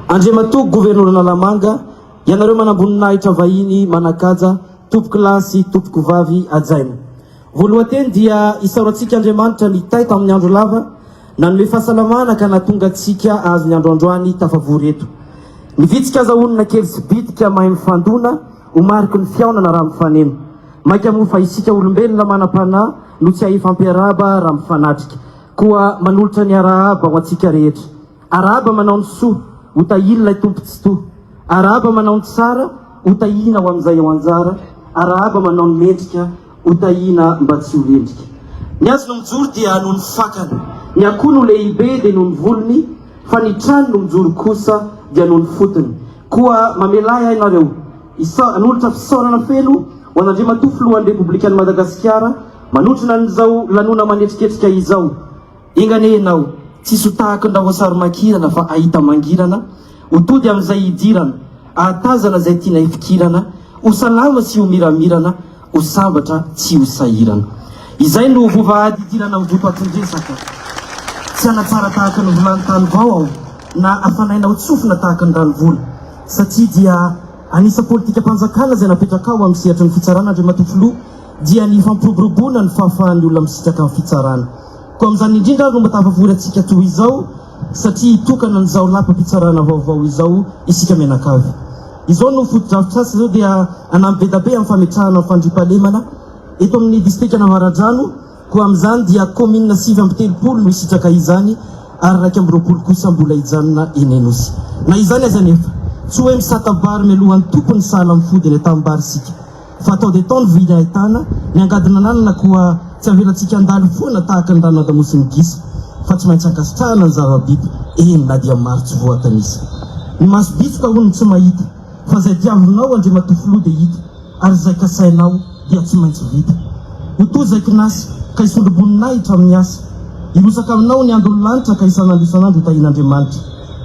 Andriamatoa Governoran'Analamanga, ianareo manamboninahitra vahiny manan-kaja, tompokolahy sy tompokovavy hajaina. Voalohan-teny dia isaorantsika Andriamanitra nitahy tamin'ny andro lava, nanome fahasalamana ka nahatonga antsika ahazo ny andro androany tafavory eto. Ny vitsika aza honina kely sy bitika mahay mifandona ho mariky ny fihaonana raha mifanena. Mainka moa fa isika olombelona manam-panahy no tsy hahay hifampiarahaba raha mifanatrika. Koa manolotra ny arahaba ho antsika rehetra. Arahaba manao ny soa, ho tahian'ilay Tompo Tsitoha. Arahaba manao ny tsara, ho tahiana ho amin'izay ao anjara. Arahaba manao ny mendrika, ho tahiana mba tsy ho rendrika. Ny hazo no mijoro dia noho ny fakany, ny akoho no lehibe dia noho ny volony, fa ny trano no mijoro kosa dia noho ny fotony. Koa mamelà ahy ianareo hanolotra fisaorana feno ho an'Andriamatoa Filohan'ny Repoblikan'i Madagasikara manotrona an'izao lanona manetriketrika izao. Enga anie ianao tsisy ho tahaka ny rahoasary makirana fa hahita mangirana, ho tody amin'izay hidirana, hahatazana izay tiana hifikirana, ho salama sy ho miramirana, ho sambatra tsy ho sahirana. Izay no vovahady hidirana amin'ny votoatin-dresaka. Tsy hanatsara tahaka ny vilany tany vao aho na hafanaina ho tsofina tahaka ny ranovola satria dia anisan'ny politikam-panjakana izay napetrakao amin'ny sehatry ny fitsarana Andriamatoa Filoha dia ny fampiroboroboana ny fahafahan'ny olona misitraka ny fitsarana. Koa amin'izany indrindra ary no mba tafavory antsika toy izao satria hitokana an'izao lapam-pitsarana vaovao izao isika mianakavy. Izao no fotodrafitrasa izao dia hanampy bedabe amin'ny fametrahana ny fandriampahalemana eto amin'ny distrikan'Avaradrano, koa amin'izany dia kaominina 39 no hisitraka izany ary 21 kosa mbola hijanona eny Anosy. Na izany aza anefa, tsy hoe misata-bary mialohan'ny tompony sahala amin'ny fody eny an-tanimbary isika. Fa atao dia atao ny vidy ahitana ny angadin'ananana koa tsy avelantsika handalo foana tahaka ny rano andamosin'ny gisa fa tsy maintsy ankasitrahana ny zava-bita, eny na dia maro tsy voatanisa. Ny maso bitsoka hono tsy mahita fa izay diavinao Andriamatoa Filoha dia hita ary izay kasainao dia tsy maintsy vita. Ho toa izay kinasa ka hisondro-boninahitra amin'ny asa. Hirotsaka aminao ny andon'ny lanitra ka isan'andro isan'andro ho tahian'Andriamanitra.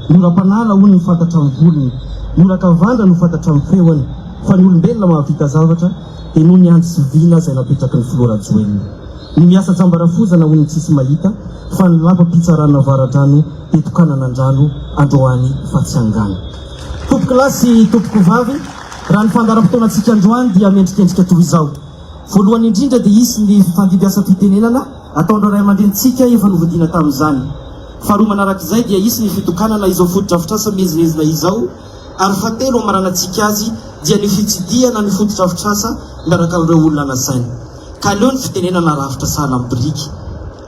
Ny oram-panala hono no fantatra amin'ny volony, ny oran-kavandra no fantatra amin'ny feony, fa ny olombelona mahavita zavatra dia noho ny andry sy vina izay napetraky ny filoha Rajoelina. Ny miasa jamba rafozana hono tsisy mahita, fa ny lampam-pitsarana Avaradrano dia tokanana an-drano androany fa tsy angano. Tompokolahy sy tompokovavy, raha ny fandaharam-potoanantsika androany dia mendrikendrika toy izao. Voalohany indrindra dia hisy ny fifandimbiasam-pitenenana ataon'ireo ray aman-drenintsika efa novodiana tamin'izany. Faharoa manarak'izay dia hisy ny fitokanana izao fotodrafitrasa miezinezina izao ary fahatelo hamaranantsika azy dia ny fitsidihana ny fotodrafitrasa miaraka amin'ireo olona nasaina. Ka aleo ny fitenenana rafitra sahala amin'ny biriky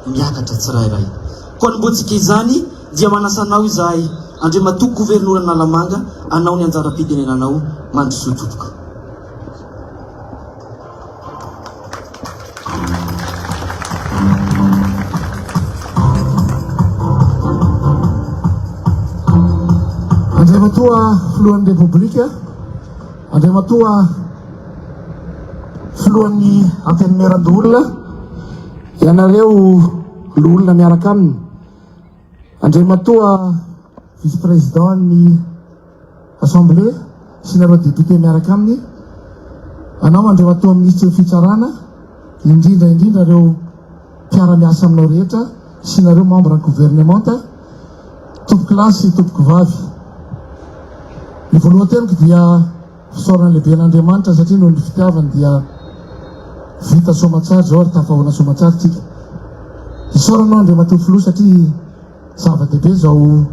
miakatra tsirairay. Koa anombohantsika izany dia manasa anao izahay Andriamatoa Governora Analamanga hanao ny anjaram-pitenenanao. Mandrosoa tompoko. Andriamatoa Filohan'ny Repoblika, Andriamatoa Filohan'ny Antenimierandoholona, ianareo loholona miaraka aminy, Andriamatoa Vice-Président ny Assemblée sy nareo député miaraka aminy, anao Andriamatoa Minisitry ny Fitsarana, indrindra indrindra ireo mpiara-miasa aminao rehetra sy nareo membre ny gouvernementa, tompokolahy sy tompokovavy. Ny voalohan-teniko dia fisaorana lehibe an'Andriamanitra satria noho ny fitiavany dia vita soamatsara izao ary tafahoana soamatsara tsika. Isaorana anao Andriamatoa Filoha satria Zava-dehibe izao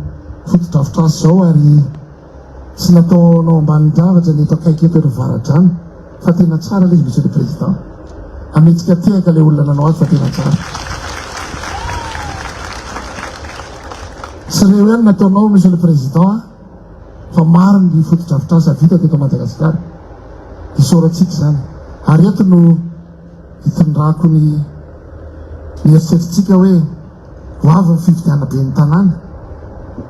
fotodrafitrasa izao ary tsy nataonao ambanin-javatra ny eto akaiky eto ery Varadrano fa tena tsara ilay izy Monsieur le Président. Hametsika tehaka ilay olona nanao azy fa tena tsara. Tsy ireo ihany nataonao Monsieur le Président a, fa maro ny fotodrafitrasa vita teto Madagasikara. Isaorantsika izany. Ary eto no hitondrako ny ny eritreritritsika hoe Ho avy ny fifidianana ben'ny tanàna.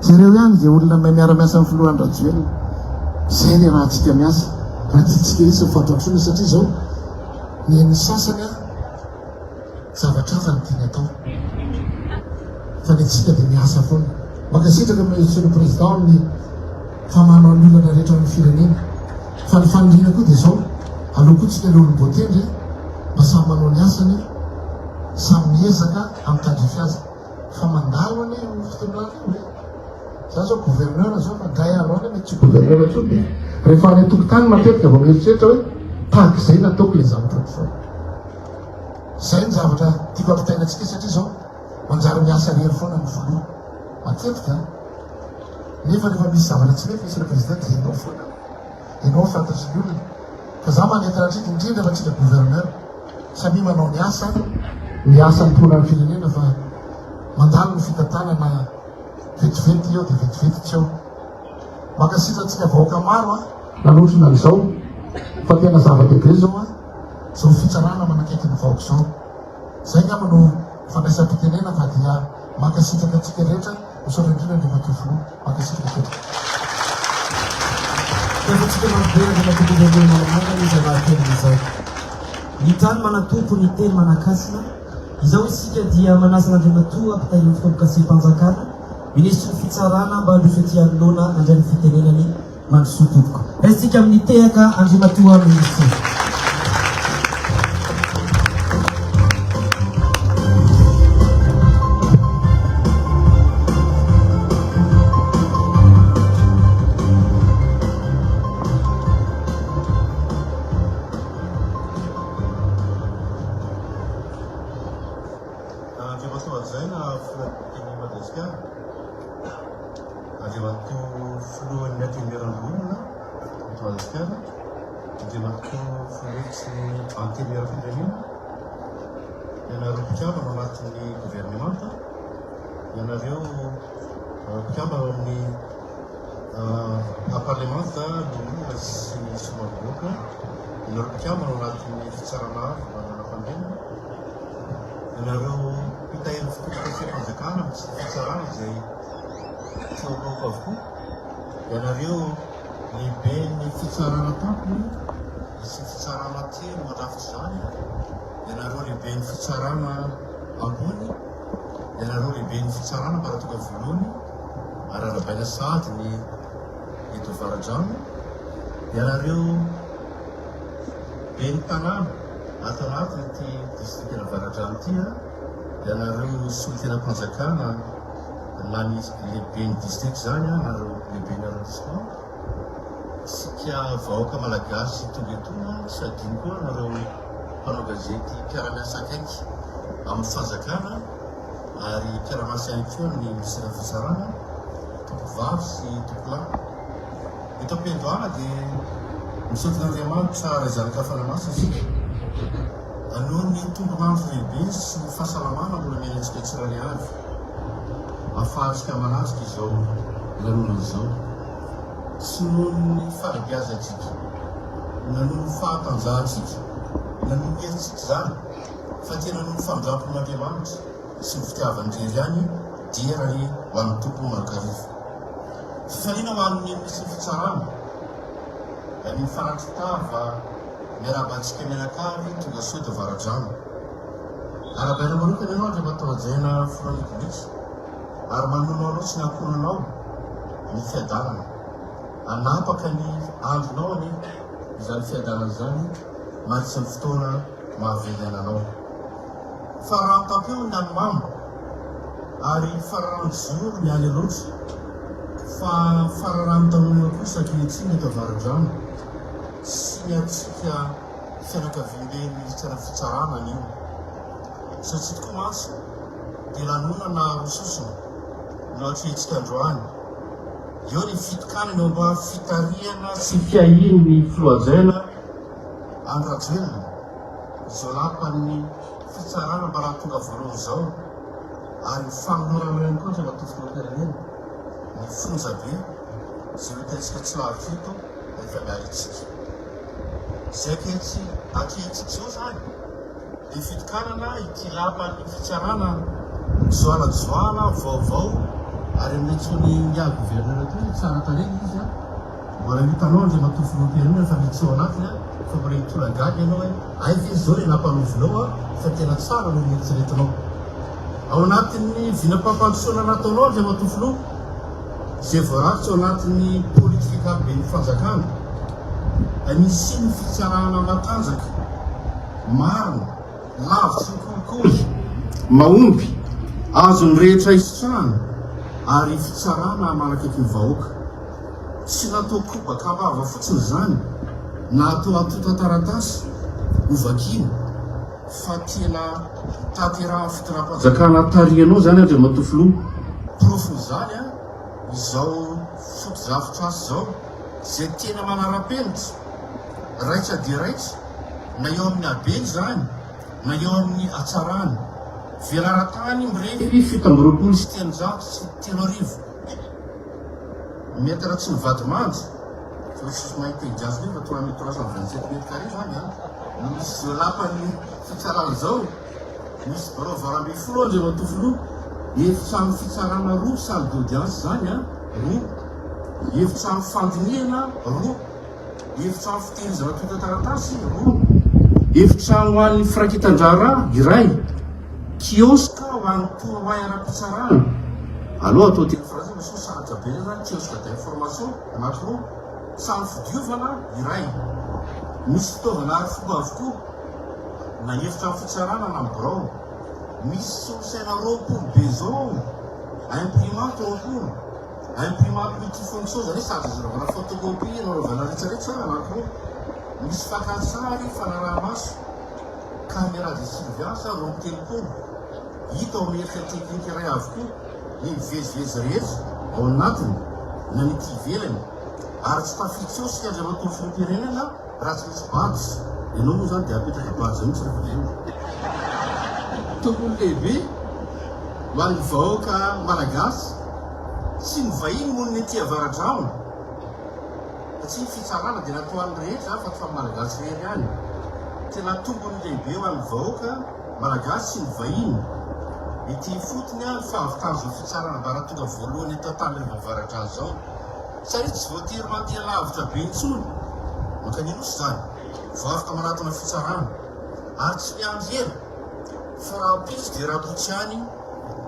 Jereo ihany izay olona mahay miara-miasa amin'ny filoha Andry Rajoelina. Izay ny rahantsika miasa. Raha tiantsika hisy ny fampandrosoana satria izao ny an'ny sasany an, zavatra hafa no tiany atao. Fa ny antsika dia miasa foana. Mankasitraka Monsieur le Président amin'ny famanao ny olana rehetra amin'ny firenena. Fa ny faniriana koa dia izao, aleo koa tsika ilay olom-boatendry mba samy manao ny asany, samy miezaka amin'ny tandrify azy. Fa mandalo anie io fitondrana io e! Za zao gouverneur zao fa ndray aloha. mety tsy gouverneur intsony dia rehefa any an-tokotany matetika vao mieritreritra hoe tahaka izay nataoko ilay zavatra ohatr'izao. Izay ny zavatra tiako ampitaina antsika satria izao manjary miasa irery foana ny filoha matetika an! Nefa rehefa misy zavatra tsy mety Monsieur le Président dia ianao foana, ianao fantatry ny olona. Fa za manentana antsika indrindra fa antsika gouverneur samia manao ny asa, ny asa mitondra ny firenena fa mandalo ny fitantanana vetivety eo dia vetivety tsy eo. Mankasitra antsika vahoaka maro an! Nanotrona an'izao fa tena zava-dehibe izao an! Izao fitsarana manakaiky ny vahoaka izao. Izay angamba no fandraisam-pitenena fa dia mankasitraka antsika rehetra. Misaotra indrindra Andriamatoa Filoha. Mankasitraka tompoko. Tafatsika marobe Andriamatoa Gouverneur Analamanga izay lahateny izay. Ny tany manan-tompo, ny teny manan-kasina. Izao isika dia manasa an'Andriamatoa Mpitahiry ny Fitombokasem-panjakana, Minisitry ny Fitsarana mba handroso ety anoloana handray ny fitenenany. Mandrosoa tompoko. Raisintsika amin'ny tehaka Andriamatoa Minisitry. Andriamatoa Hajaina Filoham-pirenen'i Madagasikara. Andriamatoa Filohan'ny Antenimierandoholona eto Madagasikara, Andriamatoa Filoha ny Antenimierampirenena, ianareo mpikambana ao anatin'ny governemanta, ianareo mpikambana ao amin'ny parlemanta, loholona sy ny solombavambahoaka, ianareo mpikambana ao anatin'ny fitsarana avo lalàmpanorenana, ianareo mpitahiry ny fitondram-panjakana sy ny fitsarana izay tsy ao aloako avokoa, ianareo lehiben'ny fitsarana tampony sy fitsarana telo mandrafitra izany, ianareo lehiben'ny fitsarana ambony, ianareo lehiben'ny fitsarana ambaratonga voalohany ary arahabaina sahady ny eto Avaradrano, ianareo ben'ny tanàna ato anatin'ity distrikan'Avaradrano ity, ianareo solontenam-panjakana na ny lehiben'ny district izany na ireo lehiben'ny arrondissement, isika vahoaka malagasy tonga etoana, tsy adino koa nareo mpanao gazety mpiara-miasa akaiky amin'ny fanjakana ary mpiara-miasa ihany koa amin'ny minisiteran'ny fitsarana, tompokovavy sy tompokolahy. Eto am-piandohana dia misaotra an'Andriamanitra Ray Zanaka Fanahy Masina isika noho ny tombon'andro lehibe sy ny fahasalamana mbola omeny antsika tsirairay avy ahafahantsika manatrika izao lanonana izao. Tsy noho ny fahalebiazantsika na noho ny fahatanjahantsika na noho ny herintsika izany fa tena noho ny famindrampon'Andriamanitra sy ny fitiavany irery ihany dera re ho an'ny Tompo mandrakariva. Fifaliana ho an'ny minisitry ny fitsarana, ny mifanatri-tava miarahaba antsika mianakavy tonga soa eto Avaradrano. Arahabaina manokana ianao Andriamatoa Hajaina Filoha Repoblika ary manonona anao sy ny ankohonanao ny fiadanana. Hanapaka ny andronao anie izany fiadanana izany mandritra ny fotoana mahavelona aina anao. Fararano tampeo ny any Mamo ary fararano joro ny any Alaotra fa fararano tanonana kosa ankehitriny eto Avaradrano sy ny antsika fianakaviamben'ny minisiteran'ny fitsarana anio. Satria tokoa mantsy dia lanonana rososona no atrehintsika androany. Eo ny fitokanana eo ambany fitarihana sy fiahian'ny filoha hajaina Andry Rajoelina izao lapan'ny fitsarana ambaratonga voalohany izao ary ny fanolorana ihany koa Andriamatoa Filoham-pirenena ny fonjabe izay ho hitantsika tsy lavitra eto rehefa miala isika. Izay ankehitriny izao izany dia fitokanana ity lapan'ny fitsarana mijoalajoala vaovao ary amin'ny antsoin'ny ingahy gouverneur teo hoe tsara tarehy izy an! Mbola hitanao Andriamatoa Filoham-pirenena fa misy ao anatiny an, fa mbola hitolagaga ianao hoe hay ve izao ilay nampanovinao an, fa tena tsara noho ny eritreretinao. Ao anatin'ny vinam-pampandrosoana nataonao Andriamatoa Filoha, izay voarakitra ao anatin'ny politika ankapoben'ny fanjakana, nisian'ny fitsarana matanjaka, marina, lavitry ny kolikoly, mahomby, azon'ny rehetra isitrahana ary fitsarana manakaiky ny vahoaka. Tsy natao kobaka am-bava fotsiny izany na atao antontan-taratasy hovakiana fa tena tanterahan'ny fitondram-panjakana tarihanao izany Andriamatoa Filoha. Porofon'izany izao fotodrafitrasa izao izay tena manara-penitra, raitra dia raitra na eo amin'ny habeny izany na eo amin'ny hatsarany. Velaran-tany mirefy 327. Mètre tsy mivadi-mandry, fa tsisy mahay teny gasy nefa 3327 mètres carrés zany an, no misy izao lapan'ny fitsarana izao, misy birao 18 Andriamatoa Filoha, efitrano fitsarana roa, salle d'audience zany an, roa, efitrano fandinihana roa, efitrano fitehirizana antontan-taratasy roa, efitrano ho an'ny firaketan-draharaha iray, kiosque ho an'ny torohay ara-pitsarana, aleo atao teny frantsay fa sao sarotra be indray zany, kiosque d'information anankiroa, trano fidiovana iray, misy fitaovana arifomba avokoa na efitrano fitsarana na ny birao, misy solosaina 20 be zao ao, imprimante 20. Imprimante multifonction izany hoe sady azo anaovana photocopie no anaovana retraretra anankiroa. Misy fakan-tsary fanaraha-maso, caméra de surveillance, 32. Hita ao amin'ny efitra teknika iray avokoa ny mivezivezy rehetra ao anatiny na ny ety ivelany ary tsy tafiditra eo isika Andriamatoa Filoham-pirenena raha tsy misy badge. Ianao moa izany dia apetraka badge mihitsy rehefa avy eo. Tokony lehibe ho an'ny vahoaka malagasy sy ny vahiny monina ety Avaradrano satria ny fitsarana dia natao an'ny rehetra fa tsy ho an'ny Malagasy irery ihany. Tena tombony lehibe ho an'ny vahoaka Malagasy sy ny vahiny ety ifotony ny fahavitan'izao fitsarana ambaratonga voalohany eto Antananarivo Avaradrano izao satria tsy voatery mandeha lavitra be intsony mankany Anosy izany vao afaka manatona fitsarana ary tsy miandry ela fa rahampitso dia rahampitso ihany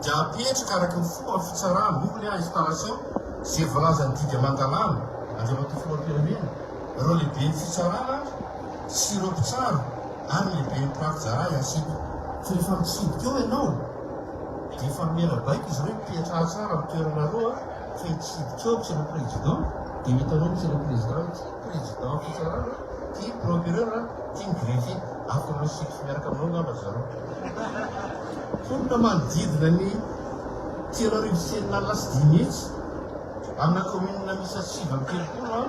dia apetraka araka ny fomba ny fitsarana, hoy ny installation, izay voalazan'ny didy aman-dalàna, Andriamatoa Filoham-pirenena, ireo lehiben'ny fitsarana sy ireo mpitsara ary ny lehiben'ny mpirakidraharaha hiasika. Fa rehefa mitsidika eo ianao dia efa nomena baiko izy ireo hipetraha tsara amin'ny toeranareo fa hitsidika eo Monsieur le Président dia ho hitanao Monsieur le Président ity Président fitsarana, ity procureur, ity ny greffier. Afaka manao selfie miaraka aminao angamba ry zareo. Mponina manodidina ny 536 amina kaominina miisa 39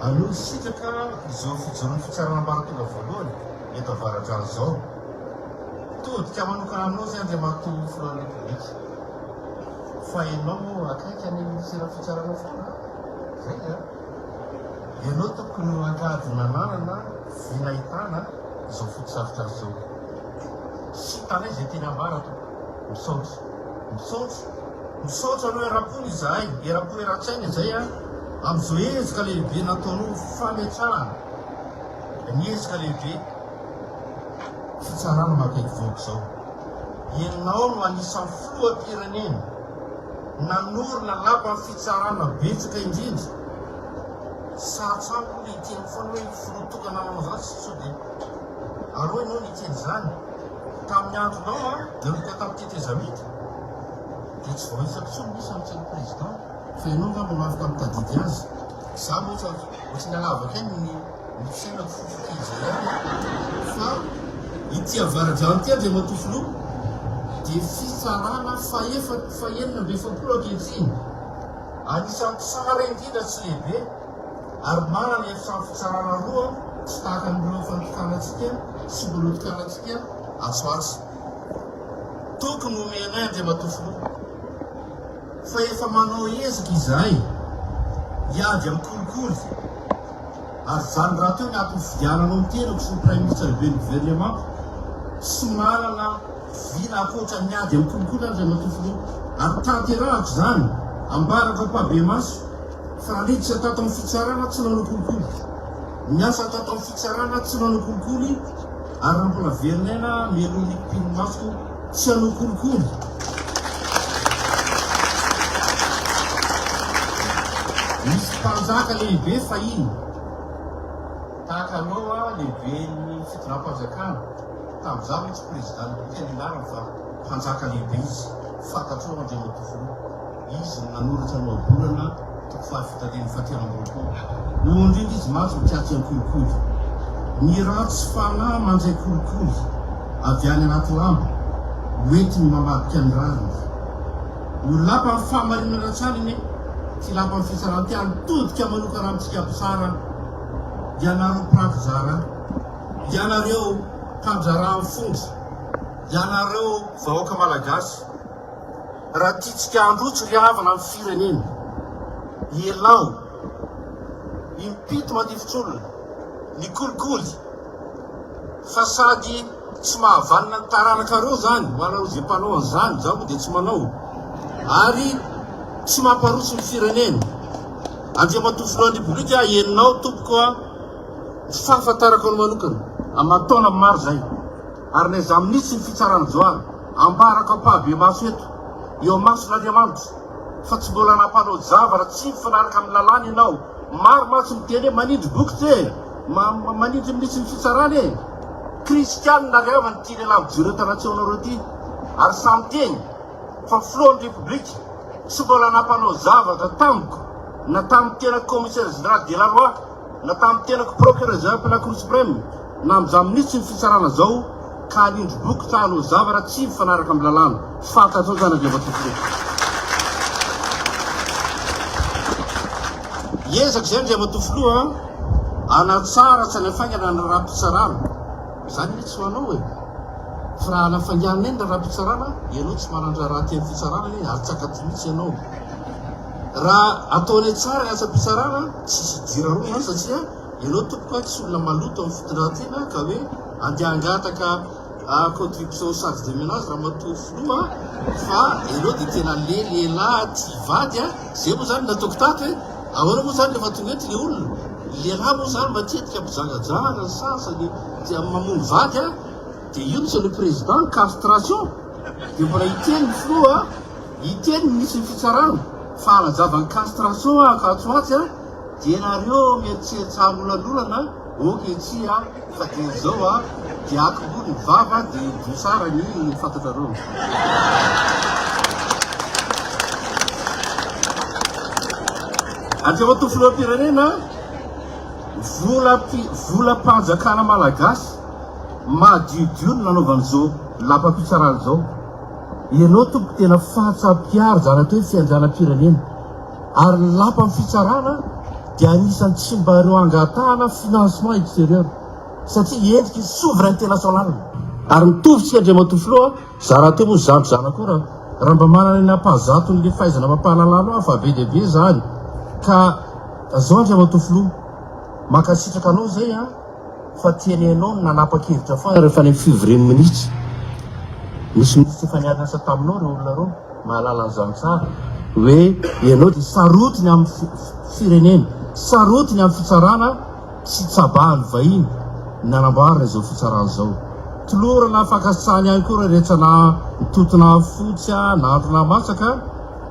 ha no nisitraka izao fijoroan'ny fitsarana ambaratonga voalohany eto Avaradrano izao. Todika manokana aminao izay Andriamatoa Filohan'ny Repoblika fa ianao moa akaiky any ministeran'ny fitsarana foana an! Izay an! Ianao tompoko no angady nananana vy nahitana izao fotodrafitrasa izao. Tsy hitanay izay teny ambara tompoko. Misaotra. Misaotra. Misaotra anao eram-pony izahay, eram-po eran-tsaina izay an, amin'izao ezaka lehibe nataonao ho fametrahana ny ezaka lehibe fitsarana mankaiky vahoaka izao. Ianao no anisan'ny filoham-pirenena nanorina lapan'ny fitsarana betsaka indrindra. Sarotra amiko ny hiteny foana hoe filoha tokana nanao izany sao dia Ary hoy ianao niteny izany tamin'ny andronao an, nanomboka tamin'ny tetezamita dia tsy voaisako intsony ny isan'ny teny président fa ianao angamba no afaka mitadidy azy. Za moa ohatran'ny ohatran'ny alavako ihany ny ny fisainako fotsiny kely izay ihany fa ity avaradrano ity Andriamatoa Filoha dia fitsarana fahefa fahenina amby efapolo ankehitriny anisan'ny tsara indrindra sy lehibe ary manana efitrano fitsarana roa tsy tahaka an'ireo efa notokanantsika sy mbola hotokanantsika atsy ho atsy. Toky no omenay Andriamatoa Filoha fa efa manao ezaka izahay hiady amin'ny kolikoly ary izany rahateo ny antony fidiananao ny tenako sy ny Praiminisitra lehiben'ny governemanta tsy manana vina ankoatra ny ady amin'ny kolikoly Andriamatoa Filoha ary tanterahako izany ambarako ampahibemaso Fa raha niditra tato amin'ny fitsarana tsy nanao kolikoly. Niasa tato amin'ny fitsarana tsy nanao kolikoly ary raha mbola velon'aina mialoha ny mpino masoko tsy hanao kolikoly. Nisy mpanjaka lehibe fahiny tahaka anao aho lehiben'ny fitondram-panjakana tamin'izaho mihitsy président République ny anarany fa mpanjaka lehibe izy fantatrao Andriamatoa Filoha. Izy no nanoratra ny ohabolana Toko fahafito andininy fahatelo amby 20. Hoy indrindra izy mantsy mikatso ny kolikoly. Ny ratsy fanahy mandray kolikoly avy any anaty lamba ho entiny mamadika ny rariny. Ho lapan'ny fahamarinana hatrany anie ity lapan'ny fitsarana ity ary mitodika manokana amintsika mpitsara, ianareo mpirakidraharaha, ianareo mpandraharaha amin'ny fonja, ianareo vahoaka malagasy. Raha tiantsika handroso ry havana ny firenena, ialao impito mandifotr'olona ny kolikoly fa sady tsy mahavanona ny taranakareo zany ho anareo izay mpanao an'izany, zaho moa dia tsy manao, ary tsy mamparoso ny firenena. Andriamatoa Filohan'ny Repoblika, henonao tompoko a, ny fahafantarako anao manokana, aman-taona maro izay, ary na izaho minisitry ny fitsarana Johary, Ambarako ampahibemaso eto, eo imason'Andriamanitra, fa tsy mbola nampanao javatra tsy mifanaraka amin'ny lalàna ianao. Maro mantsy miteny hoe manindry bokotra e! Manindry minisitry ny fitsarana e! Kristianina ry havana ity lehilahy mijoro eto anatrehanareo ity, ary samy miteny fa ny filohan'ny Repoblika tsy mbola nampanao zavatra tamiko na tamin'ny tenako commissaire général de la loi, Na tamin'ny tenako procureur général de la cour suprême na amin'izany minisitry ny fitsarana izao ka hanindry bokotra hanao zavatra tsy mifanaraka amin'ny lalàna. Fantatrao izany Andriamatoa Filoha. Hiezaka izay Andriamatoa Filoha hanatsara sy hanafaingana ny raharaham-pitsarana. Izany anie tsy ho anao e. Fa raha hanafainganina ny raharaham-pitsarana, ianao tsy manan-draharaha aty amin'ny fitsarana anie ary tsy ankaty mihitsy ianao. Raha ataonay tsara ny asam-pitsarana, tsisy idiranao izany satria ianao tompoko a tsy olona maloto amin'ny fitondran-tena ka hoe andeha hangataka contribution charge de ménage ramatoa filoha fa ianao dia tena le lehilahy tia vady a, zay moa zany nataoko tato e, ahoana moa zany rehefa tonga eto le olona, lehilahy moa zany matetika mpijangajanga ny sasany, tia mamono vady a, dia io monsieur le président castration, dia mbola hiteny ny filoha. Hiteny ny minisitry ny fitsarana fa hanazava ny castration aho ka atsy ho atsy dia nareo mieritreritra hanolanolana ok tsia fa dia izao a dia akombony ny vava dia idio tsara ny fantatrareo. Andriamatoa Filoham-pirenena, vola volam-panjakana malagasy madiodio no nanaovana izao lapam-pitsarana izao. Ianao tompoko tena fahatsa-piaro izany atao hoe fiandrianam-pirenena. Ary ny lapan'ny fitsarana dia anisan'ny tsy mba ireo angatahana financement exterieur. Satria endriky ny souveraineté nationale. Ary mitovy tsika Andriamatoa Filoha, za rahateo moa zandry zanako raha raha mba manana ny ampahazaton'le fahaizana amam-pahalalana aho fa be dia be izany. Ka zao Andriamatoa Filoha, mankasitraka anao zay an. Fa tiany ianao no nanapa-kevitra foana rehefa any amin'ny fivorian'ny minisitra. Nisy minisitra efa niara-niasa taminao ireo olona ireo, mahalala an'izany tsara, hoe ianao dia sarotiny amin'ny firenena, sarotiny amin'ny fitsarana tsy tsabahan'ny vahiny nanamboarana izao fitsarana izao. Tolorana fankasitrahana ihany koa ireo rehetra na nitoto na fotsy na andro na masaka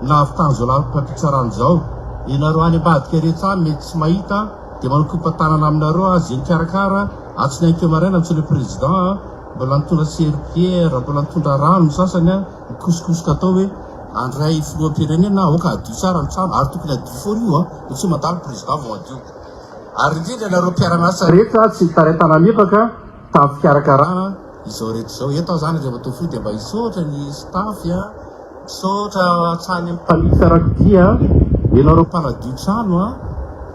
nahavitana izao lalam-pitsarana izao. Ianareo any ambadika rehetra any mety tsy mahita. Dia manao kopa-tanana aminareo aho izay nikarakara atsy ny ankeo maraina Monsieur le Président a, mbola nitondra serpillère, mbola nitondra rano ny sasany a, nikosokosoka atao hoe handray filoham-pirenena aoka hadio tsara ny trano ary tokony hadio foana io a, fa tsy hoe mandalo président vao hadio. Ary indrindra ianareo mpiara-miasa rehetra tsy nitaray tanam-epaka tamin'ny fikarakarana izao rehetra izao. Eto aho izany Andriamatoa Filoha dia mba hisaotra ny staff a, Misaotra hatrany amin'ny mpamily fiarakodia, ianareo mpanadio trano,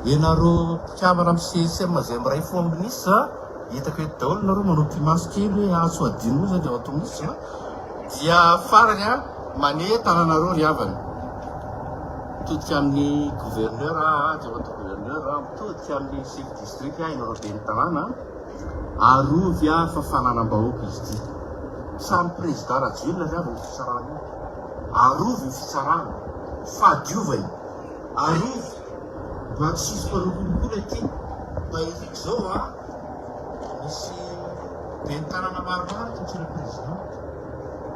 ianareo mpikambana amin'ny CSM izay miray fo amin'ny minisitra, hitako eto daholo nareo manao pimaso kely hoe ah sao adino moa izay dia atao minisitra, dia farany manentana anareo ry havana, mitodika amin'ny gouverneur aho, andriamatoa gouverneur, mitodika amin'ny chef district ianareo ben'ny tanàna, Arovy aho fa fananam-bahoaka izy ity. Samy président Rajoelina ry havana io fitsarana io. Arovy ny fitsarana. Fahadiovany. Arovy mba tsy hisy mpanao kolikoly aty. Mba iriko izao a, misy ben'ny tanàna maromaro eto monsieur le président.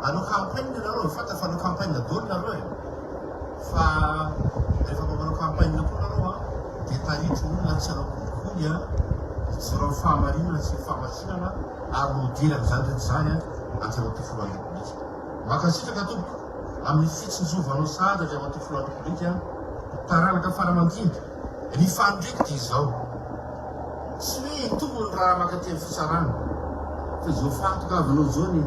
Hanao campagne nareo, fantatra fa hanao campagne daholo nareo e. Fa rehefa mba manao campagne koa nareo an, dia tarito ny olona tsy hanao kolikoly an, hijoro amin'ny fahamarinana sy ny fahamasinana ary modely amin'izany rehetra izany an, Andriamatoa Filohan'ny Repoblika. Mankasitraka tompoko amin'ny fitsinjovanao sahady Andriamatoa Filohan'ny Repoblika. Taranaka fara aman-dimby. Ny faniriako dia izao, tsy hoe hitombo ny raharaha mankaty amin'ny fitsarana, fa izao fahatongavanao izao anie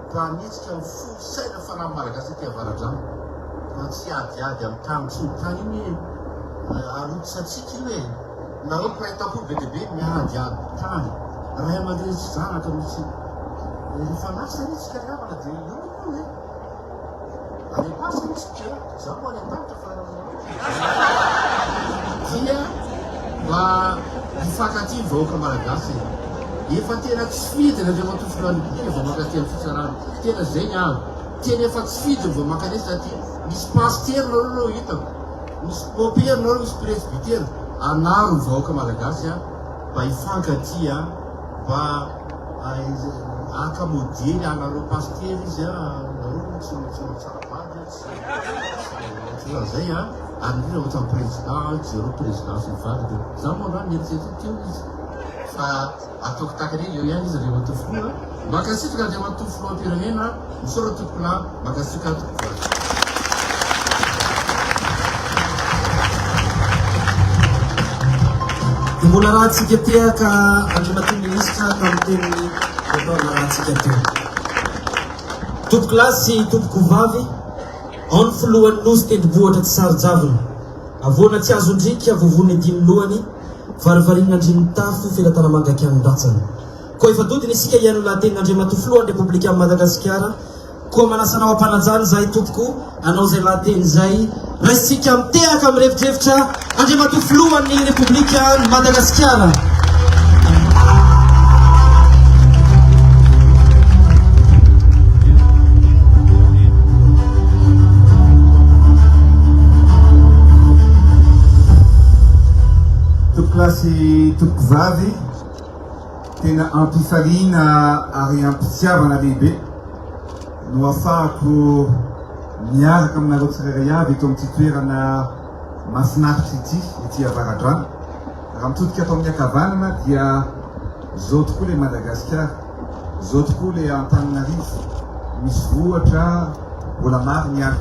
mba hanetsika ny fo, saina, fanahy Malagasy aty Avaradrano, mba tsy hiadiady amin'ny tany intsony. Tany io anie arotsantsika io e! Nareo mpiray tampo be dia be miadiady tany, ray aman-dreny sy zanaka mihitsy. Rehefa lasa anie tsika ry havana dia eo io e! Any am-pasana isika, za moa any an-danitra fa dia mba hifankatia ny vahoaka malagasy e. Efa tena tsy fidiny Andriamatoa Filohan'ny Repoblika vao mankaty amin'ny fitsarana. Tena izay ny ahy. Tena efa tsy fidiny vao mankanesa aty. Misy pasitera nareo aloha hitako. Misy mopera nareo, misy presbytera. Anaro ny vahoaka malagasy mba hifankatia. Mba haka modely anareo pasitera izy a, nareo moa tsy tsy mahatsara vady a, tsy ohatran'izay a, ary indrindra ohatran'ny président, jereo président sy ny vadiny eo. Za moa androany nieritreritra teo izy fa ataoko tahaka an'iny eo ihany izy Andriamatoa Filoha. Mankasitraka Andriamatoa Filoham-pirenena, misaotra tompokolahy, mankasitraka tompokovavy. Dia mbola arahantsika tehaka Andriamatoa Minisitra tamin'ny teniny natao narahantsika teo. Tompokolahy sy tompokovavy, ao ny filohan'ny Nosy tendrombohitra tsy saro-javona. Havoana tsy azon-driaka, vovon'ny dimy lohany, varivarinina andrin'ny tafo, felatanamanga kianon-dratsana. Koa efa dodona isika hihaino ny lahatenin'Andriamatoa Filohan'ny Repoblikan'i Madagasikara. Koa manasa anao am-panajana izahay tompoko hanao izay lahateny izay. Raisintsika mitehaka mirefodrefotra Andriamatoa Filohan'ny Repoblikan'i Madagasikara. Tompokolahy sy tompokovavy, Tena am-pifaliana ary am-pitiavana lehibe no afahako miaraka aminareo tsirairay avy eto amin'ity toerana mahafinaritra ity, ety Avaradrano. Raha mitodika ato amin'ny ankavanana dia zao tokoa ilay Madagasikara, zao tokoa ilay Antananarivo, misy vohitra mbola maro ny ala.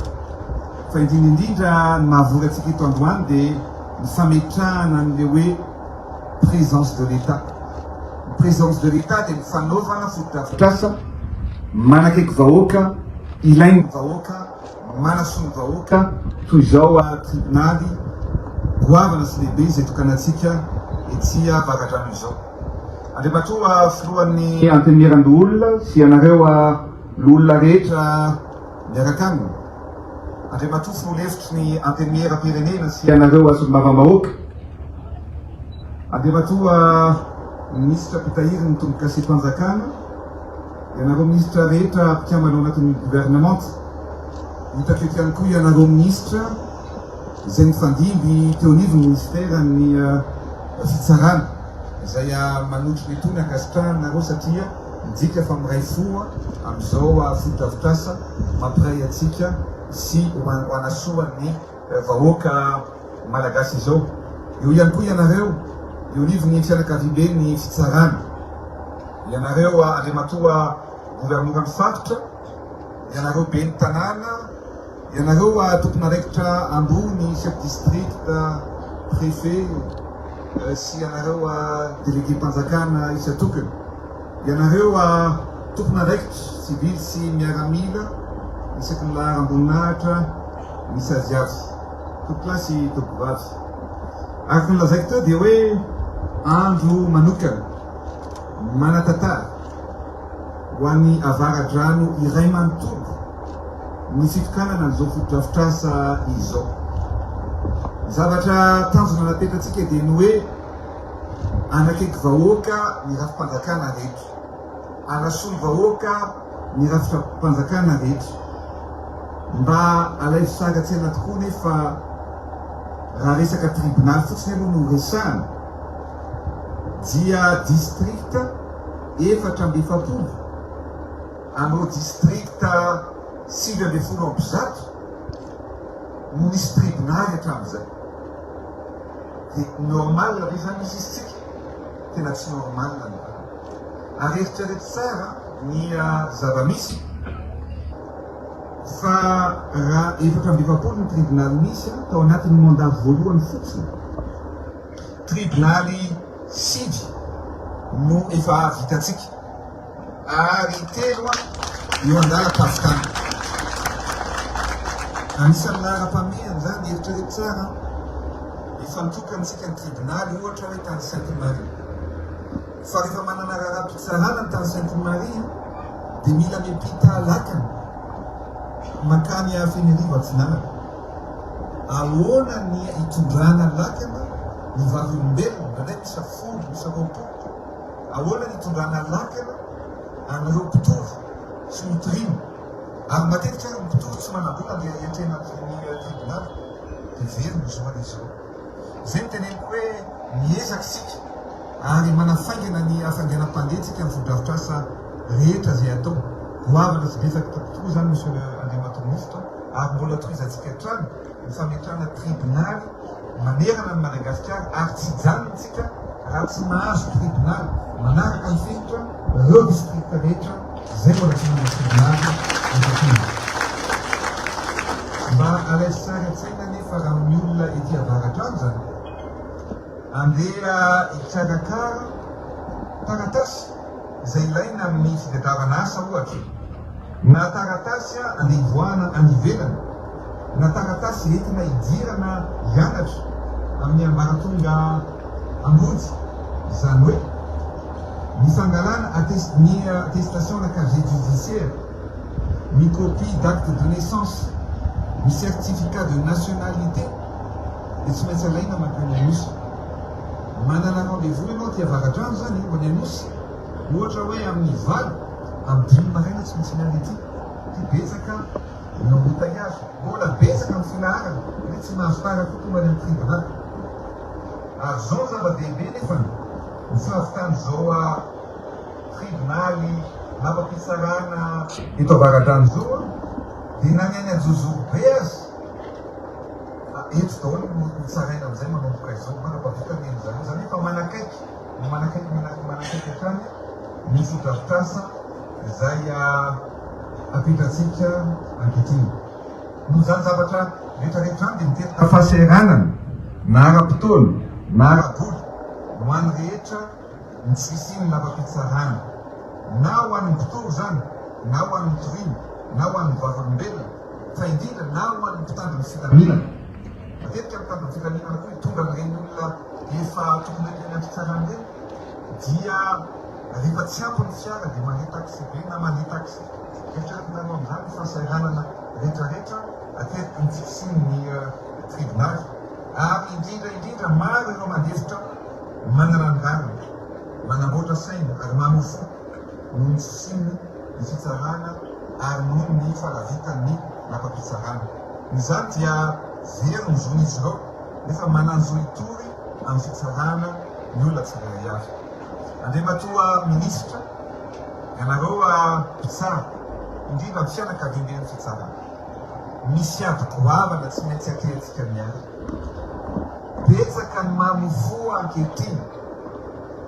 Fa indrindra indrindra ny mahavory antsika eto androany dia ny fametrahana an'ilay hoe présence de l'Etat. Ny présence de l'Etat dia ny fanaovana fotodrafitrasa manakaiky vahoaka, ilain'ny vahoaka, manasoa ny vahoaka, toy izao tribonaly goavana sy lehibe izay tokanantsika ety Avaradrano izao. Andriamatoa Filohan'ny Antenimierandoholona sy ianareo loholona rehetra miaraka aminy, Andriamatoa Filoha Lefitry ny Antenimieram-pirenena sy ianareo Solombavambahoaka, Andriamatoa Minisitra mpitahiry ny Tombokasem-panjakana, ianareo Minisitra rehetra mpikambana ao anatin'ny Governemanta, hitako eto ihany koa ianareo Minisitra izay nifandimby teo anivon'ny Minisiteran'ny Fitsarana izay manotrona itony ankasitrahana nareo satria midika fa miray fo amin'izao fotodrafitrasa mampiray antsika sy ho hanasoa ny vahoaka malagasy izao. Eo ihany koa ianareo eo anivon'ny fianakaviamben'ny fitsarana, ianareo Andriamatoa Governoran'ny faritra, ianareo ben'ny tanàna, ianareo tompon'andraikitra ambony, chef district, préfet sy ianareo délégué-mpanjakana isan-tokony. Ianareo tompon'andraikitra sivily sy miaramila isaky ny laharam-boninahitra misy azy avy, tompokolahy sy tompokovavy. Araka ny lazaiko teo dia hoe andro manokana, manan-tantara ho an'ny Avaradrano iray manontolo ny fitokanana an'izao fotodrafitrasa izao. Ny zavatra tanjona napetratsika dia ny hoe Anakaiky vahoaka ny rafi-panjakana rehetra. Anasoa ny vahoaka ny rafitra-panjakana rehetra. Mba alaivo sary an-tsaina tokoa nefa raha resaka tribonaly fotsiny aloha no resahana dia district 44 amin'ireo district 119 no nisy tribonaly hatramin'izay. Dia normal ve zany izy izy tsika? Tena tsy normal ny valiny. Ary eritrereto tsara ny zava-misy. Fa raha 44 ny tribonaly nisy tao anatin'ny mandat voalohany fotsiny, tribonaly sivy no efa vitantsika ary telo eo an-dalam-pahavitana. Anisan'ny laharam-pahamehana izany, eritrereto tsara, ny fanokantsika ny tribonaly ohatra hoe tany Sainte Marie. Fa rehefa manana raharaham-pitsarana ny tany Sainte Marie dia mila miampita lakana mankany Fenerivo Atsinanana. Ahoana ny hitondrana lakana ny vavolombelona, indraindray miisa folo, miisa 20. Ahoana ny hitondrana lakana an'ireo mpitory sy notoriana. Ary matetika ary ny mpitory tsy manam-bola andeha hiatrehana ny tribonaly dia very ny zo an'izy ireo. Izay no teneniko hoe miezaka isika ary manafaingana ny hafainganam-pandeha tsika amin'ny fotodrafitrasa rehetra izay atao. Goavana sy betsaka tokoa izany Monsieur le Andriamatoa Minisitra ary mbola tohizantsika hatrany ny fametrahana tribonaly manerana an'i Madagasikara ary tsy hijanona isika raha tsy mahazo tribonaly manaraka ny fenitra ireo distrikta rehetra izay mbola tsy manana tribonaly ankehitriny. Mba alaivo sary an-tsaina anefa raha amin'ny olona ety avaratra any izany andeha hikarakara taratasy izay ilaina amin'ny fitadiavana asa ohatra, na taratasy andeha hivoahana any ivelany, na taratasy entina hidirana hianatra amin'ny ambaratonga ambony, izany hoe ny fangalana ny attestation na casier judiciaire, ny copie d'acte de naissance, ny certificat de nationalité dia tsy maintsy alaina mankany Anosy. Manana rendez-vous ianao aty Avaradrano izany, any Anosy, ohatra hoe amin'ny valo, amin'ny dimy maraina tsy maintsy miala ety. Ity betsaka ny embouteillage, mbola betsaka ny filaharana, hoe tsy mahazo tara koa tonga any amin'ny tribunal. Ary izao ny zava-dehibe nefany, ny fahavitan'izao tribonaly lapam-pitsarana eto Avaradrano izao dia na ny any Anjozorobe aza, eto daholo no hotsaraina amin'izay manomboka izao, mandra-pahavita ny an'izany. Izany hoe efa manakaiky, manakaiky, manakaiky hatrany ny fotodrafitrasa izay apetratsika ankehitriny. Noho izany zavatra rehetra rehetra izany dia miteraka fahasahiranana na ara-potoana na ara-bola ho an'ny rehetra ny tsy fisian'ny lapam-pitsarana, na ho an'ny mpitory izany, na ho an'ny toriana, na ho an'ny vavolombelona, fa indrindra na ho an'ny mpitandro ny filaminana. Matetika ny mpitandro ny filaminana koa hitondra an'ireny olona efa tokony ho eny am-pitsarana ireny dia rehefa tsy ampy ny fiara dia mandeha taxi-be na mandeha taxi. Eritreretinareo amin'izany ny fahasahiranana rehetrarehetra ateraky ny tsy fisian'ny tribonaly. Ary indrindra indrindra maro ireo mandefitra manana ny rariny, manamboatra saina ary mamoa fo noho ny tsy fisian'ny ny fitsarana ary noho ny fahalavitan'ny lapam-pitsarana. Noho izany dia very ny zon'izy ireo nefa manan-jo hitory amin'ny fitsarana ny olona tsirairay avy. Andriamatoa Minisitra, ianareo mpitsara, indrindra ny fianakaviamben'ny fitsarana, misy ady goavana tsy maintsy atrehantsika miaraka. Betsaka ny mamofoha ankehitriny,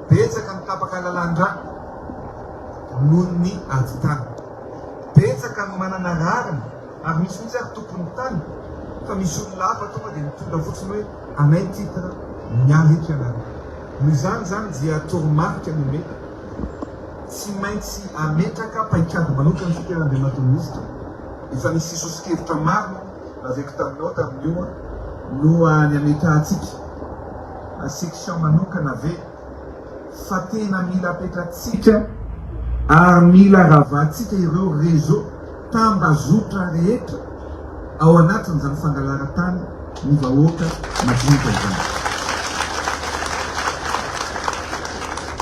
betsaka ny tapaka lalan-drà noho ny ady tany. Betsaka ny manana rariny ary misy mihitsy ary tompon'ny tany fa misy olona hafa tonga dia mitondra fotsiny hoe anay ny titre, miala eto ianareo. Noho izany izany dia toromarika nomena, tsy maintsy ametraka paikady manokana isika Andriamatoa Minisitra, efa nisy soso-kevitra maro lazaiko taminao tamin'io no ny ametrahantsika section manokana ve fa tena mila apetratsika ary mila ravantsika ireo réseau tambazotra rehetra ao anatin'izany fangalaran-tany ny vahoaka madinika izany.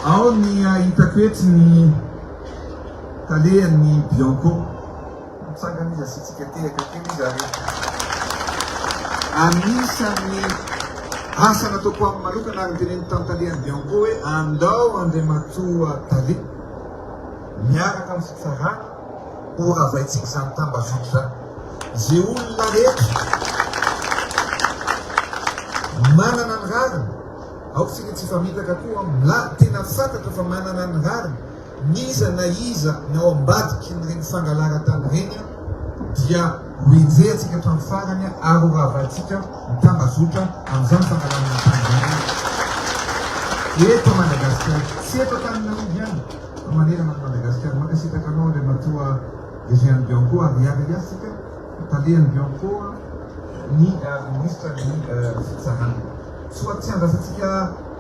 Ao ny hitako etsy ny talehan'ny Bianco. Mitsangana izy asiantsika tehaka kely izy ary anisan'ny asa nataoko aminy manokana ary noteneniko tamin'ny talehan'ny Bianco hoe andao Andriamatoa Tale miaraka amin'ny fitsarana ho ravaintsika izany tambazotra izany. Izay olona rehetra manana ny rariny, aoka isika tsy hifamitaka koa, tena fantatra fa manana ny rariny N'iza na iza ny ao ambadikin'ireny fangalaran-tany ireny. dia ho enjehantsika hatramin'ny farany ary ho ravantsika ny tambazotra amin'izany fangalana ny tany izany eto Madagasikara. Tsy eto Antananarivo ihany fa manerana an'i Madagasikara. Mankasitraka anao Andriamatoa DG an'ny Bianco ary hiara-hiasa isika, talehan'ny Bianco, ny minisitra ny fitsarana. Tsy ho tsy andrasantsika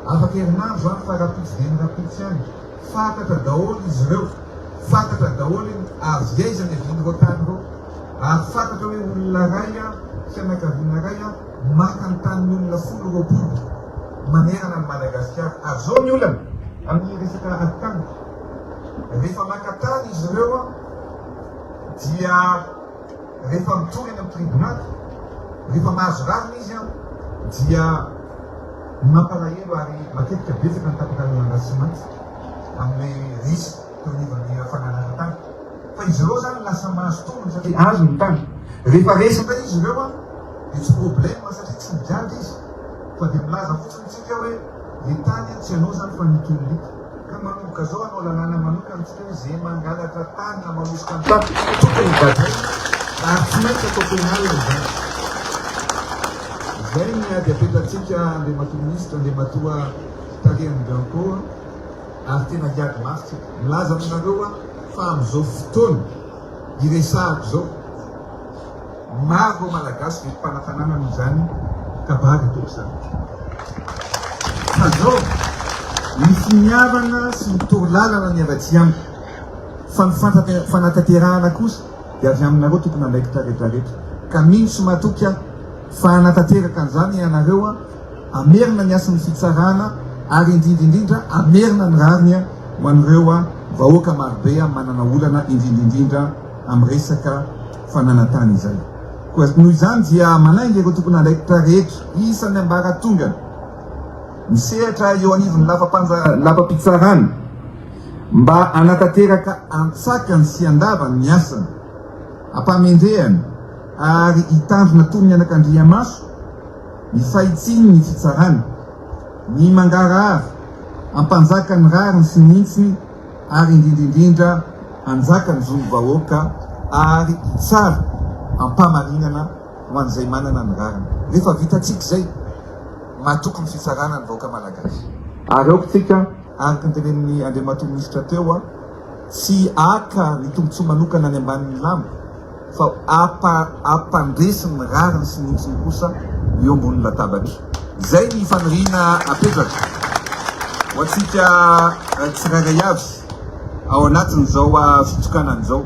afaka herinandro izany fa rahampitso dia ny rahampitso ihany. Fantatra daholo izy ireo, fantatra daholo ny avy aiza ny avian'ireo tany ireo, ary fantatra hoe olona iray, fianakaviana iray maka ny tanin'ny olona folo, 20 manerana an'i Madagasikara. Ary izao ny olana amin'ny resaka ady tany, rehefa maka tany izy ireo dia rehefa mitory any amin'ny tribonaly, rehefa mahazo rariny izy dia mampalahelo ary matetika betsaka ny tapaka lalana sy maty amin'ny risque teo anivon'ny fananana tany. Fa izy ireo izany lasa mahazo tombony satria azo ny tany. Rehefa resy indray izy ireo dia tsy problème satria tsy migadra izy fa dia milaza fotsiny tsika hoe le tany tsy anao izany fa ny tololika. Ka manomboka zao hanao lalàna manokana tsika hoe ze mangalatra tany na manosoka ny tany tokony gadraina ary tsy maintsy atao pénal izany. Zay ny ady apetratsika Andriamatoa Minisitra, Andriamatoa Talehan'ny Bianco ary tena hiady mafy tsika. Milaza aminareo aho fa amin'izao fotoana iresahako izao, Maro ireo Malagasy velom-panatanana noho izany kabary ataoko izany. Fa zao, ny finiavana sy ny torolalana ny avy aty amiko, fa ny fanatanterahana kosa dia avy aminareo tompon'andraikitra retraretra. Ka mino sy matoky aho fa hanatanteraka an'izany ianareo, hamerina ny hasin'ny fitsarana ary indrindra indrindra hamerina ny rariny ho an'ireo vahoaka marobe manana olana indrindra indrindra amin'ny resaka fananan-tany izay. Koa noho izany dia manainga ireo tompon'andraikitra rehetra isan'ny ambaratongany misehatra eo anivon'ny lapam-pitsarana mba hanatanteraka antsakany sy andavany ny asany, ampahamendrehana ary hitandrina toy ny anakandriamaso ny fahitsian'ny fitsarana, ny mangarahara, hampanjaka ny rariny sy ny hintsiny ary indrindra indrindra hanjaka ny zon'ny vahoaka ary hitsara am-pahamarinana ho an'izay manana ny rariny. Rehefa vitantsika izay, matoky ny fitsarana ny vahoaka malagasy. Ary aoka isika, araka ny tenenin'ny Andriamatoa Minisitra teo, tsy haka ny tombontsoa manokana any ambanin'ny lamba, fa hampandresy ny rariny sy ny hitsiny kosa eo ambonin'ny latabatra. Izay ny faniriana apetraka ho antsika tsirairay avy ao anatin'izao fitokanana izao.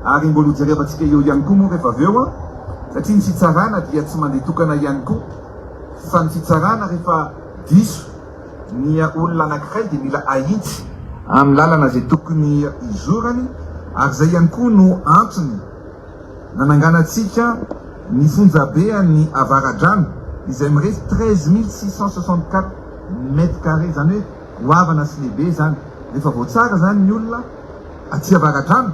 Ary mbola hojerevantsika eo ihany koa moa rehefa avy eo, satria ny fitsarana dia tsy mandeha tokana ihany koa, fa ny fitsarana rehefa diso ny olona anankiray dia mila ahitsy amin'ny lalana izay tokony hizorany ary izay ihany koa no antony nananganantsika ny fonjabe an'ny Avaradrano izay mirefy 13 664 mètres carrés, izany hoe goavana sy lehibe izany. Rehefa voatsara izany ny olona aty Avaradrano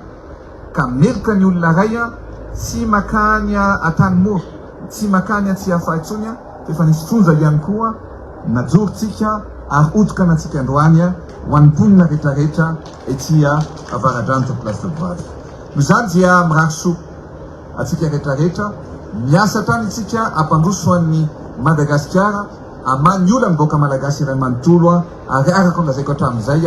ka meloka ny olona iray tsy makany Antanimora, tsy makany Antsiafahy intsony fa efa nisy fonja ihany koa najorontsika ary hotokanantsika androany ho an'ny mponina rehetrarehetra ety Avaradrano Tompokolahy sy Tompovavy. Noho izany dia mirary soa antsika rehetrarehetra, miasa hatrany isika hampandroso an'i Madagasikara hamaha ny olan'ny vahoaka Malagasy iray manontolo ary araka ny lazaiko hatramin'izay,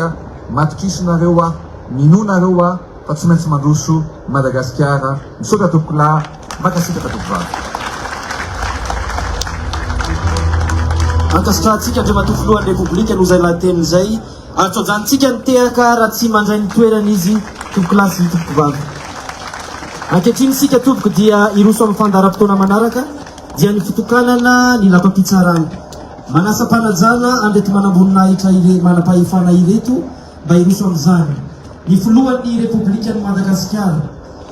matokiso nareo aho, minoa nareo aho fa tsy maintsy mandroso Madagasikara. Misaotra tompokolahy, mankasitraka tompovavy. Ankasitrahantsika Andriamatoa Filohan'ny Repoblika noho izay lahateny izay ary tsy ajanontsika ny tehaka raha tsy mandray ny toerany izy tompokolahy sy tompokovavy. Ankehitriny isika tompoko dia hiroso amin'ny fandaharam-potoana manaraka dia ny fitokanana ny lapam-pitsarana. Manasa am-panajana an'ireto manamboninahitra ire manam-pahefana ireto mba hiroso amin'izany ny Filohan'ny Repoblikan'i Madagasikara,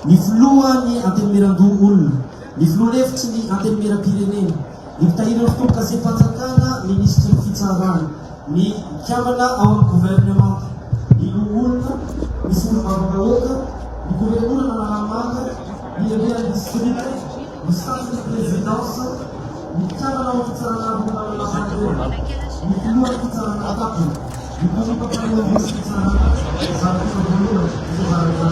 ny Filohan'ny Antenimierandoholona, ny Filoha lefitry ny Antenimierampirenena, ny Mpitahiry ny Fitombokasem-panjakana, Minisitry ny Fitsarana, ny mpikambana ao amin'ny governemanta, ny Loholona, ny Solombavambahoaka, ny Governoran'Analamanga, ny Lehiben'ny Distrika, ny Staff-n'ny Prezidansa, ny mpikambana ao amin'ny Fitsarana Ambony Manana Faharoa, ny Filohan'ny Fitsarana Tampony, ny Mpanompo-mpanoloan'ny Fitsarana, ny Zanakosa Voalohany, ny Zanakosa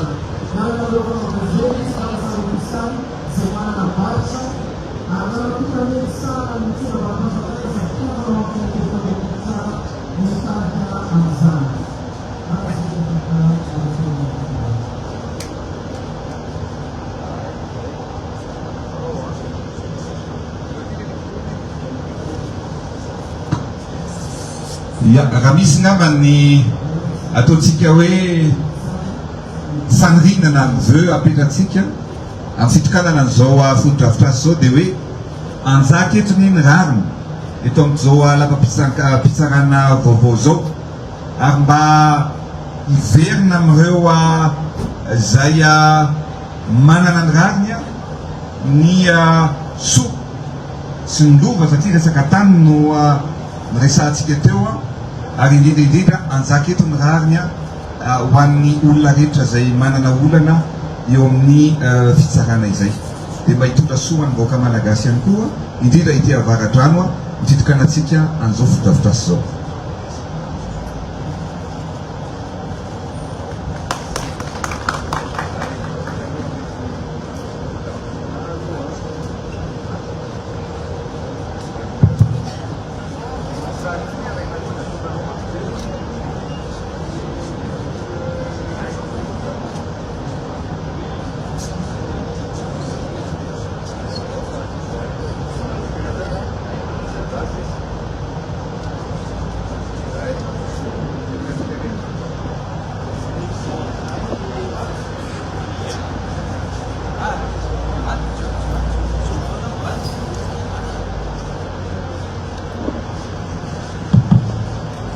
Miaraka amin'ireo mpanao gazety sy mpanasa ofisialy. frantsay izay manana varotra ary nanatokana hoe misahana ny tsenam-barom-panjakana izay mpikambana ao amin'ny filankevitra tsara no hitarika an'izany. Ya, raha misy ngamba ny ataontsika hoe faniriana na ny vœu apetratsika amin'ny fitokanana an'izao fotodrafitrasa izao dia hoe anjaka eto anie ny rariny eto amin'izao lapam-pitsarana vaovao izao ary mba hiverina amin'ireo izay manana ny rariny ny soa sy ny lova satria resaka tany no niresahantsika teo ary indrindra indrindra anjaka eto ny rariny ho an'ny olona rehetra izay manana olana eo amin'ny fitsarana izay dia mba hitondra soa ho an'ny vahoaka malagasy ihany koa indrindra ity Avaradrano ny fitokanantsika an'izao fotodrafitrasa izao.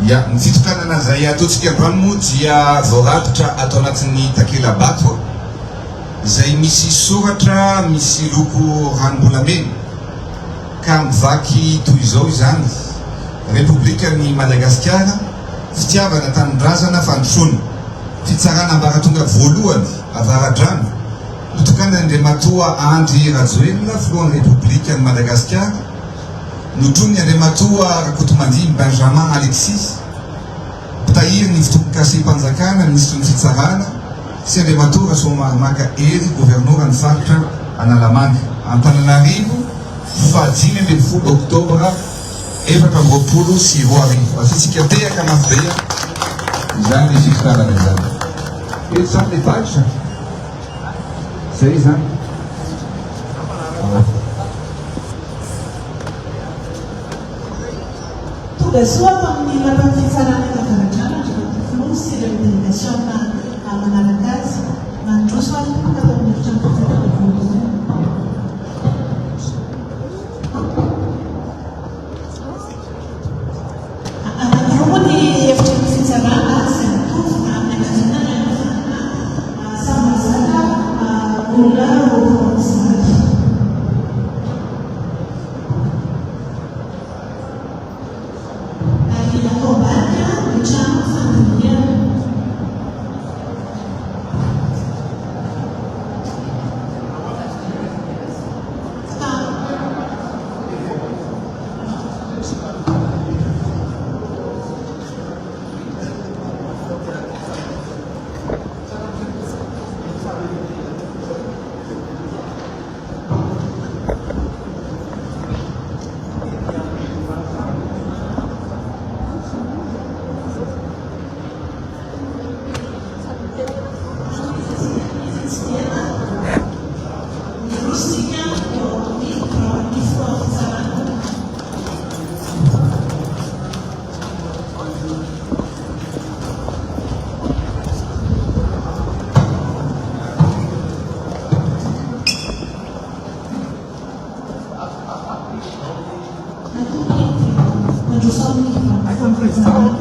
Ya, ny fitokanana izay ataontsika androany moa dia voarakitra ato anatin'ny takela-bato izay misy soratra misy loko ranom-bolamena ka mivaky toy izao izany, Repoblikan'i Madagasikara, Fitiavana Tanindrazana Fandrosoana, Fitsarana Ambaratonga Voalohany, Avaradrano, Notokanan'i Andriamatoa Andry Rajoelina, Filohan'ny Repoblikan'i Madagasikara, notronin'i Andriamatoa Rakotomandimby Benjamin Alexis, Mpitahiry ny Fitombokasem-panjakana, Minisitry ny Fitsarana, sy Andriamatoa Rasoamaromaka Hery, Governoran'ny Faritra Analamanga, Antananarivo, faha 15 Oktobra 2024. Asiantsika tehaka mafy be izany fitokanana izany. Eto izany ilay badge. Zay izany. Tonga soa ato amin'ny lapan'ny fitsarana eto Avaradrano Andriamatoa Filoha sy ireo delegasiona manaraka azy. Mandroso ary tompoko ato amin'ny efitrano fitsarana voalohany. Anankiroa moa ny efitrano fitsarana izay mitovy na amin'ny ankaviana na amin'ny havanana, samy mahazaka olona 20 amin'izany. Ary atao ambadika ny trano fandinihana. Miroso isika eo amin'ny biraon'ny filohan'ny fitsarana. Mandroso amin'ny biraon'ny filohan'ny fitsarana.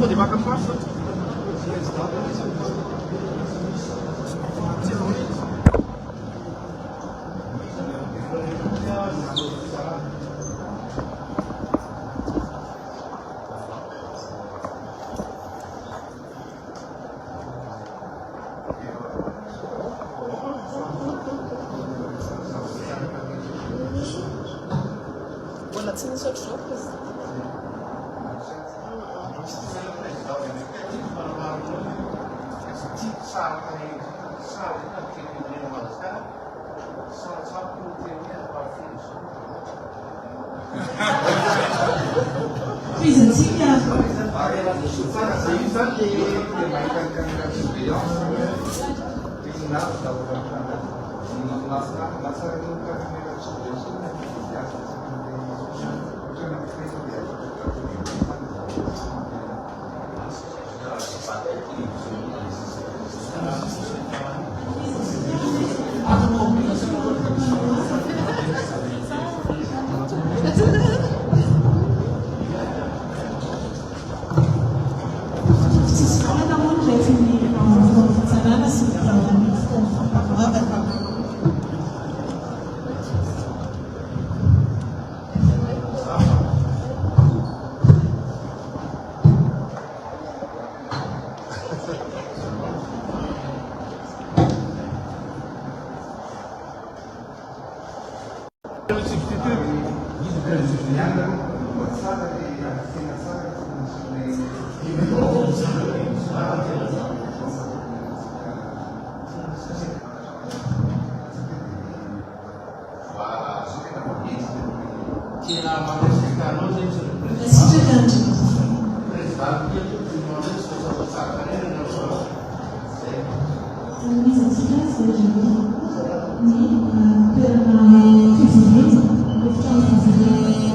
Mbola tsy nisy ohatr'izao président. Tohizantsika. Tsisy valana moa ny refin'ny fitsarana sy ny biraon'ny fampanoavana. Mankasitraka Andriamatoa Filoha. Hanomezantsika azy ireo ny toerana fivoriana, efitrano fivoriana.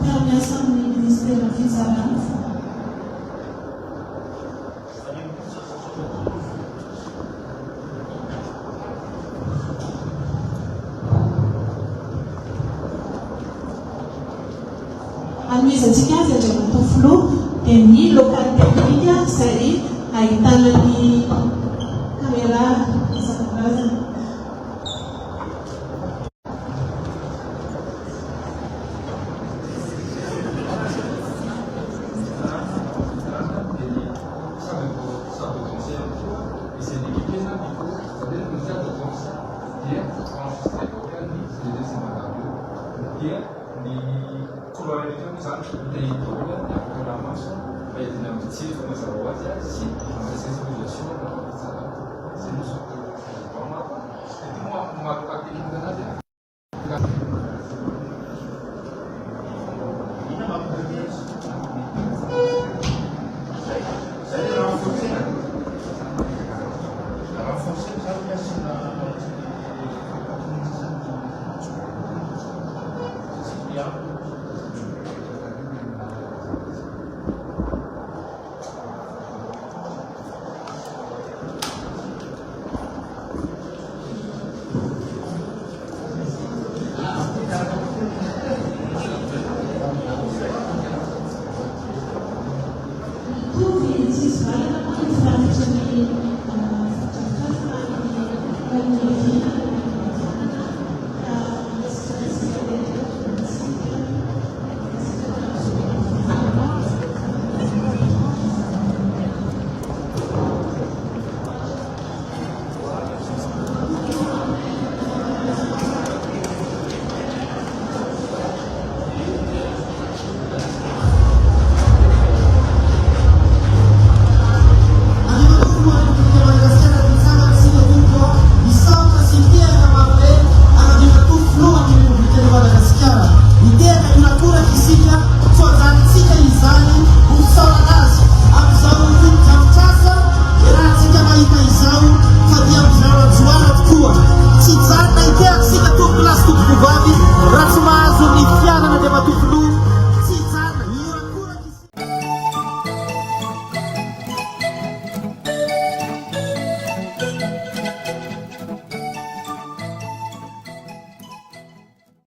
Mpiara-miasa amin'ny Ministeran'ny Fitsarana. Hanomezantsika azy Andriamatoa Filoha dia ny local technique izay ahitana ny caméra isan-karazany. Ny couloir rehetra moa izany mitahiry daholo ny afaka maso fa hiadiana amin'ny jiro mazava ho azy sy amin'ny sensibilisation na fitsarana. Izay no solution manko. Ity moa amin'ny maha local technique anazy.